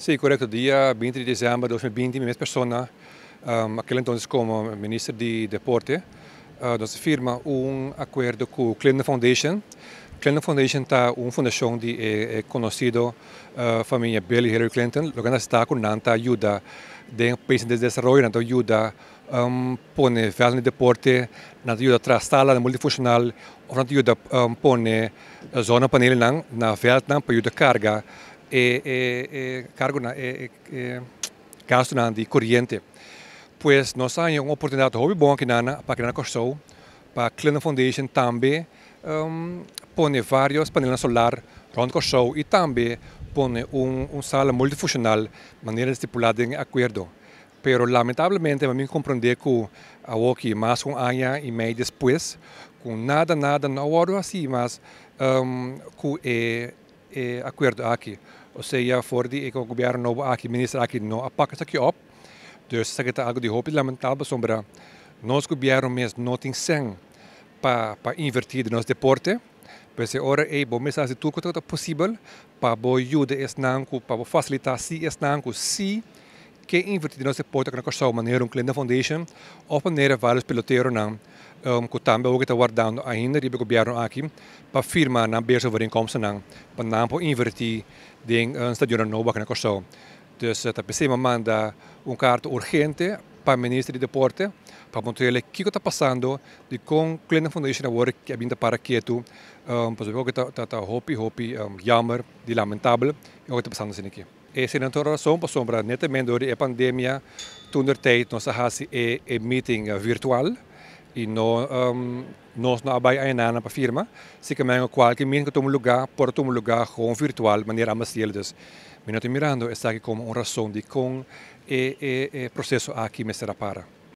Si, korekto. Dia 20 di desèmber 2020, mi mes persona, aquel entonces komo minister di deporte, nos a firma un akuerdo ku Clinton Foundation. Clinton Foundation ta un fundashon di e konosido famia Bill i Hillary Clinton. Loke nan ta ku nan ta yuda den paisnan den desaroyo, nan ta yuda pone vèlt di deporte, nan ta yuda traha sala multifunshonal òf nan ta yuda pone zonnepanelnan na vèltnan pa yuda karga e kargonan, e gastunan di koriente. Pues nos a haña un oportunidat hopi bon akinan pa keda na Kòrsou pa Clinton Foundation tambe pone varios panelnan solar rònt Kòrsou i tambe pone un sala multifunshonal manera stipulá den e akuerdo. Pero lamentablemente mi a komprondé ku awoki mas ku un aña i mei despues ku nada nada no a wòrdu hasí mas ku e akuerdo aki. Osea for di e gobièrnu nobo aki, minister aki no a pak esaki op. Dus esaki ta algu di hopi lamentabel pasobra nos gobièrnu mes no tin sèn pa invertí den nos deporte. Pues e ora ei bo mester hasi tur ku ta posibel pa bo yuda esnan ku pa bo fasilitá si esnan ku si ke invertí den nos deporte aki na Kòrsou manera un Clinton Foundation òf manera vários peloteronan ku tambe awor ta wardando ainda riba e gobièrnu aki pa firma nan beursovereenkomstennan pa nan por invertí den un stadionnan nobo aki na Kòrsou. Dus ta p'esei mi a manda un karta urgente pa minister di deporte pa puntr'el kiko ta pasando dikon Clinton Foundation awor a bin ta para ketu pasobra e ta ta hopi hopi jammer di lamentabel e loke ta pasando asin'aki. Esei nan tur rason pasobra netamente dor di e pandemia toen der tijd nos a hasi e meeting virtual i no nos no a bai aña pa firma. Así ke men kualke meeting ku tuma lugá por tuma lugá gewoon virtual manera ambas cielo. Dus mi no ta mirando esaki komo un rason dikon e proseso aki mester a para.